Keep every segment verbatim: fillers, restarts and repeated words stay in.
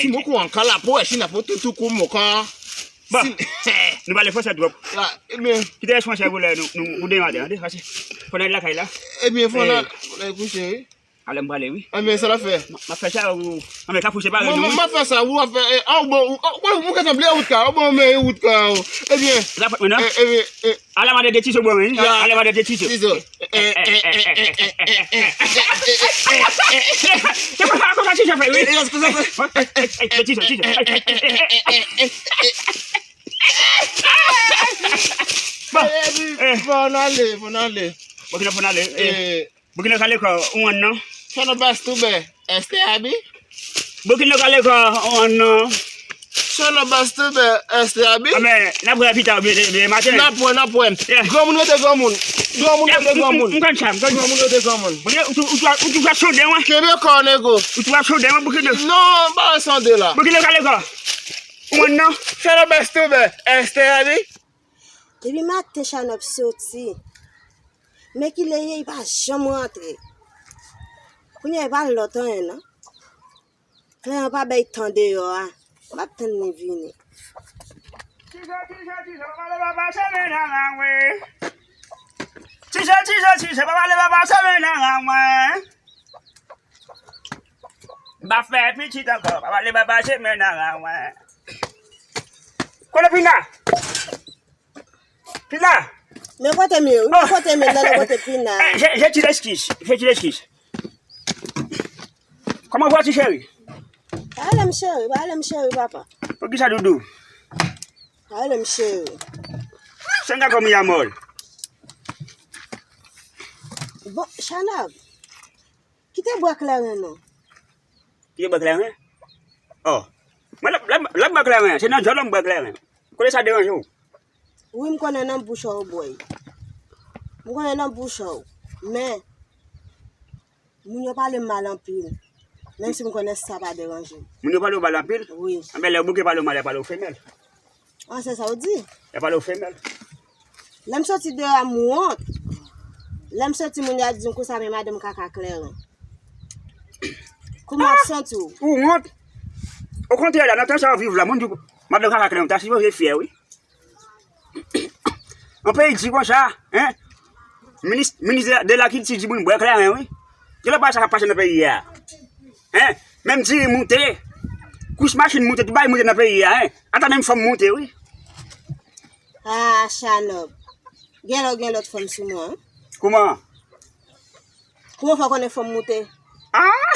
Ti moko an ka la pou wè si n ap toutou kou moko. Bon, nou pale franse twòp. Kite responsab ou la, nou, nou, nou demande, tande, pase. Fò n al lakay la. Ebyen, fò n al, fò n al kouche, wi. Alè m prale, wi. Ebyen, sa l ap fè? M ap fè sa, ou, anben, ka pou separe nou, wi. M ap fè sa, ou ap fè, eh, ah, bon, ou, ou, ou ka sanble wout ka, ou bon, men wout ka, ou. Ebyen, la fòt mwen, non? Eh, ebyen, eh. Alè, madan de Tizo, bon, wi. Ya. Alè, madan de Tizo. Tizo. Se konsa, konsa Tizo fè, wi. Eh, eh, konsa fè. Eh, eh, eh, Tizo, Tizo. Bon. Eh, fò n ale, fò n ale. Bon, ki lè fò n ale? Eh. Bouki nou kale kò, ou an non. Sono bastube, este abi? Bouki nou kale kò, ou an non. Sono bastube, este abi? Anben, n ap wè pita, oubyen de-, demen maten. N ap wè, n ap wè. Yeah. Granmoun rete granmoun. Granmoun rete granmoun. M konn sa, m konn sa. Granmoun rete granmoun. Bouki, ou tou, ou tou, ou tou ap sonde mwen. Kenbe kò, nego. Ou tou ap sonde mwen, Bouki nou. Non, m pa sonde la. Bouki nou kale kò. Ou an non. Sono bastube, este abi? Depi maten Chanòp soti, men kilè ye, li pa janm rantre. Kounye a, li pa lòt anyen, non. Klè an pa bay tan deyò a. M ap tann li vini. Tizo, Tizo, Tizo, pa pale, pa pase men nan lang mwen. Tizo, Tizo, Tizo, pa pale, pa pase men nan lang mwen. M pa fè pitit ankò, pa pale, pa pase men nan lang mwen. Kote Pina? Pina! Men kote m ye, wi, men kote m ye, nan kote Pina. Eh, je, je ti leskiz, je ti leskiz. Kòman va, ti cheri? Pa rele m cheri, pa rele m cheri, papa. Poukisa, doudou? Pa rele m cheri. Sanga kòm ya mòl. Bon, Chanab, kite bwa kleren non. Kite bwa kleren? Oh. Mwen, lè, lè, lè m bwa kleren, se nan djòl m bwa kleren. Kote sa deranje w? Wi, m konnen nan bouch ou bwè. M konnen nan bouch ou. Men, moun yo pale m mal anpil. Menm si m konnen sa pa deranje m. Moun yo pale w mal anpil? Wi. Anben, lè bouke pale w mal, y ap pale w femèl. An, se sa w di? Y ap pale w femèl. Lè m soti deyò a, m wont. Lè m soti, moun yo ap di m konsa, men madanm kaka kleren. Kouman w ap santi w? Ou wont? Okontrè, la, nan tan sa w viv la, moun di w madanm kaka kleren, w ta sipoze fyè, wi. Yon peyi di konsa, en? Minis, minis de, de lakilti di moun bwè kleren, wi. Gen lòt bagay sa k ap pase nan peyi a. En? Menm diri moute, kous machin moute, tout bagay moute nan peyi a, en? Ata menm fanm moute, wi. Ah, Chanòb. Gen lè w gen lòt fanm sou mwen, en? Kouman? Kouman w fè w konnen fanm moute? Ah!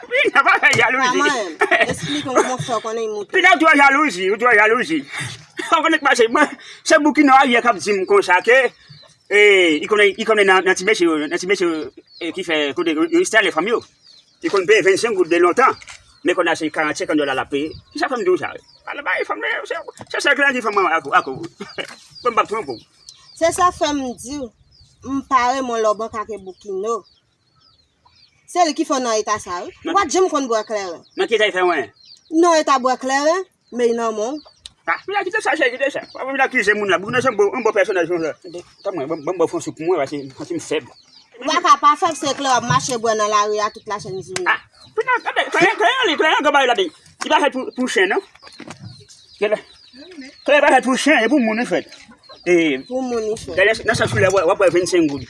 Pina pa fè jalouzi. Pa mwen. Eksplike m kouman w fè w konnen l moute. Pina ou twò jalouzi, ou twò jalouzi. Ou konnen k pase, mwen, se boukino a yè k ap di m konsa ke, e, li konnen, li konnen nan, nan ti mesye yo, nan ti mesye yo, e, ki fè kote yo, yo enstale fanm yo. Li konn peye vennsenk goud de lontan. Men kounye a se karannsenk dola l ap peye. Kisa fè m di w sa? Ala bay fanm yo, se, se sèl kleren ki fanm ak ou, ak ou. Bon, m p ap twonpe w. Se sa fè m di w, m pa renmen w lè w bank ak e boukino. Se li ki fè w nan eta sa, wi. Ou pa t janm konn bwè kleren. Nan ki eta l fè w? Nan eta bwè kleren, men nan men w. Ah, men kite sa, cheri, kite sa. Pa vin akize moun la. Boukino se yon bon, yon bon pèsonaj konsa. Tann mwen, ban m, ban m ba w fon soup pou mwen, paske m santi m fèb. Ou pa ka pa fèb, se kleren w ap mache bwè nan lari a tout lachèn jounen. Ah, Pina, tande, kleren, kleren li, kleren gen bagay ladan. Li pa fèt pou, pou chen, non. Gade. Kleren pa fèt pou chen, e pou moun li fèt. E, pou moun li fèt. Gade, nan sak soulye, w ap wè vennsenk goud.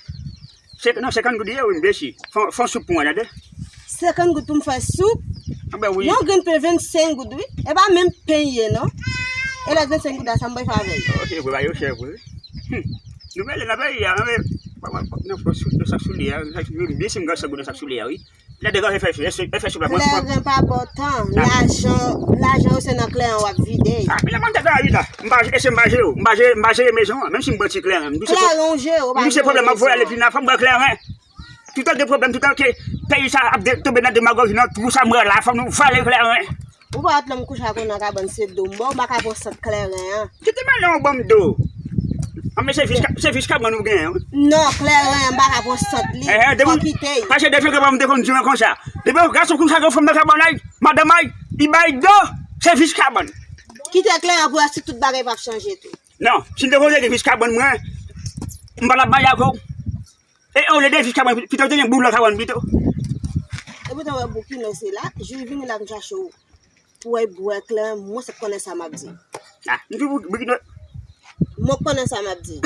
Se, non, senkant goud li ye, wi, m besi. Fon, fon soup pou mwen, tande. Senkant goud pou m fè soup? Anben, wi. Yon grenn pen vennsenk goud, wi. E pa menm pen ye, non. E lè vennsenk goud la, sa m bay favè. Oh, se vre, bagay yo chè vre. Hmm. Nou mele nan peyi a, men, pa, pa, pa, nan fon soup, nan sak soulye a, m besi m gen senkant goud nan sak soulye a, wi. Lè de gade fè, fè, fè, fè sou la. Kleren pa bò tan. Lajan, lajan yo se nan kleren w ap vide. Ah, men la, mwen te gade la. M pa, e se m pa jere, m pa jere, m pa jere mezon an. Menm si m bwè ti kleren, m di se kleren w jere, ou pa jere mezon an. M di se pwoblèm m ap voye ale vin la, fò m bwè kleren. Toutan gen pwoblèm, toutan ke peyi sa ap de, tonbe nan demagoji, nan twou sa m wè la, fò nou vale kleren. Ou pa wè lè m kouche ak ou nan kabann se do m ba w, m pa ka pran sant kleren an. Kite mande yon banm do. Anben se vis, se vis kabann ou genyen, wi. Non, kleren an, m pa ka pran sant li. Fò kite l. Paske depi ke m te konn di mwen konsa. Depi yon gason kouche ak yon fanm nan kabann ay, madanm ay, li bay do, se vis kabann. Kite kleren an pou wè si tout bagay p ap chanje tou. Non, si m te konn rete vis kabann mwen, m pa t ap bay ak ou. E, olye de vis kabann, pito w te gen boul nan kabann pito. E poutan wè boukino se la, jou vini la vin chache w. Pou w bwè kleren, mwen se konnen sa m ap di. Ah, m di boukino. Mwen konnen sa m ap di.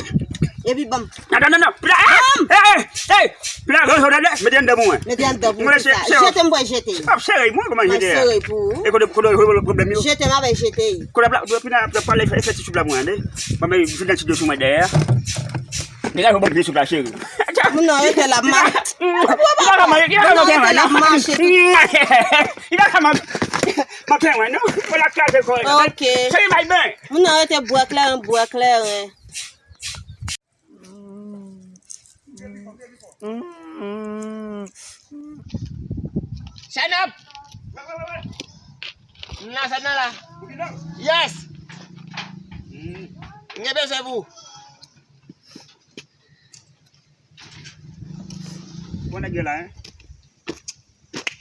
Epi ban m. Non, non, non, non. Pina, ah! Ban m! Ey, ey, ey! Pina, rann sa w tande, mete anndan pou mwen. Mete anndan pou mwen, kisa? Jete m, mwen jete. M ap sere, mwen, kòman jete a? M ap sere pou ou. E kote, kote, kote pwoblèm yo? Jete m, ap jete. Kote ap la, Pina ap pale, fè, fè ti soup la pou mwen, tande. Ban m vin nan ti dosye mwen dèyè. Degaje w ban m vye soup la, cheri. Moun nan rete la, m a. Li pa ka manje, li pa ka manje. Moun nan rete la, m mache tou. Li pa ka manje. Manje mwen, non. Fò l ap kraze kò l. Ok. Cheri, bay ben. Moun nan rete bwè kleren, bwè kleren. Shine up! M la, sa nan la. Yes! M gen bezwen pou ou. Bon nèg yo la, hein?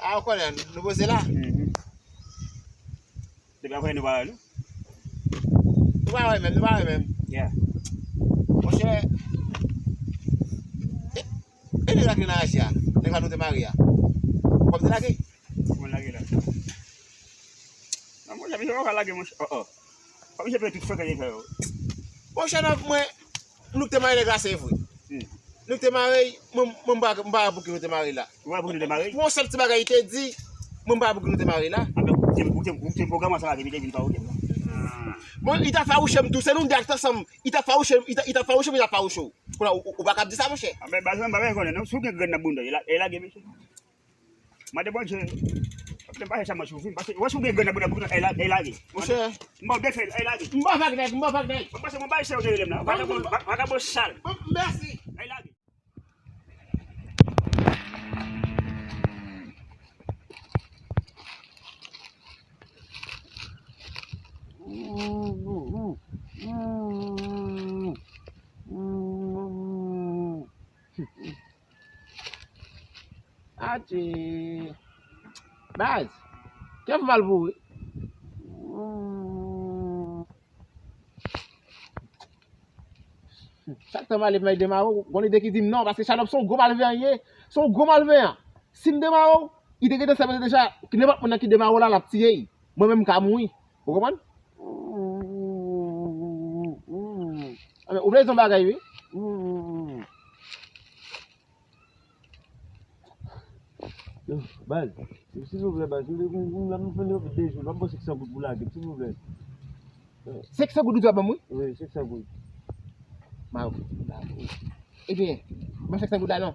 Ah, ou konnen, nou poze la. Mhm. Depi apre nou pa wè nou. Nou pa wè menm, nou pa wè menm. Yeah. Monchè, e, e nèg la ki nan raje a, nèg la nou te mare a. Ou pa te lage? Ou lage la. Non, monchè, misye pa ka lage, monchè. Oh, oh. Fò misye peye tout frekans li fè yo. Monchè, nan mwen, nou te mare nèg la, se vre. Hmm. Nou te mare, mwen, mwen, m pa, m pa wè pou ki nou te mare la. Ou pa wè pou ki nou te mare? Pou yon sèl ti bagay li te di, mwen, m pa wè pou ki nou te mare la. Anben, ou te, ou te, ou te pwogram ansanm avè m, li te vin fawouche m. Ah. Bon, li ta fawouche m tou, se nou de ak ansanm, li ta fawouche m, li ta, li ta fawouche m, li ta fawouche w. Kounye a, ou, ou, ou pa kab di sa, monchè. Anben, baz mwen, m pa bezwen konnen, non. Si w gen grenn nan bounda, e la, e lage, mesye. Mande Bondye, mande pa fè sa manch ou vin, paske wè si w gen grenn nan bounda, bounda, e la, e lage. Monchè. M ba w defen, e lage. M ba w vag nèg, m ba w vag nèg. Mwen panse mwen bay se yo te rele m la. Vagabon, va-, vagabon sal. Bon, mèsi. E lage. Atye. Baz, kè m mal pou ou wi. Chak tan m ale m al demare w, gon lide ki di m non, paske Shalop se yon gwo malveyan li ye. Se yon gwo malveyan. Si m demare w, li te gentan sèvi deja, nenpòt moun nan ki demare w la, l ap tiye l. Mwen menm m ka mouri. Ou konprann? Anben, ou vle di yon bagay, wi. Yo, baz, silvouplè, baz, m, m, m, la, m fè de jou, m ap ba w senk san goud pou lage m, silvouplè. Senk san goud ou di w ap ban m, wi? Wi, senk san goud. Ma, ebyen, ban senk san goud la non.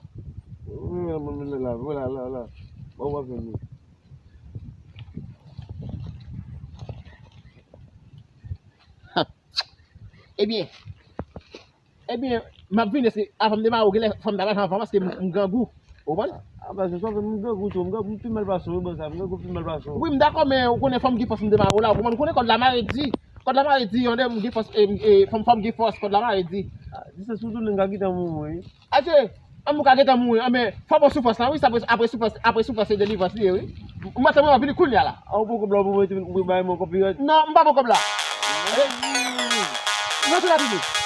Wi, wi, mwen, mwen, la, vwala, la, la. Bon, w ap jwenn li. Ebyen, Ebyen, m ap vini, se avan m demare w, genlè fò m ta pran avan, paske m, m grangou. Ou konprann? A, baz, se sa, m grangou tou, m grangou, m pi mal pase w, wi, baz, m grangou pi mal pase w. Wi, m dakò, men ou konnen fò m gen fòs m demare w la, ou konprann? Ou konnen kòd la mare di. Kòd la mare di, yon de m gen fòs, e, e, fò m, fò m gen fòs, kòd la mare di. A, di sa sou tounen, m ka gentan mouri, wi. Adje, an m ka gentan mouri, an, men fò w pran soufrans lan, wi, sa apre, apre soufrans, apre soufrans se delivrans li ye, wi. M, m, mwen, mwen vini kounye a la. A, ou poko blan, ou poko bay mwen kòb pirèt? Non, m pa pran kòb la. Mwen tou la toujou.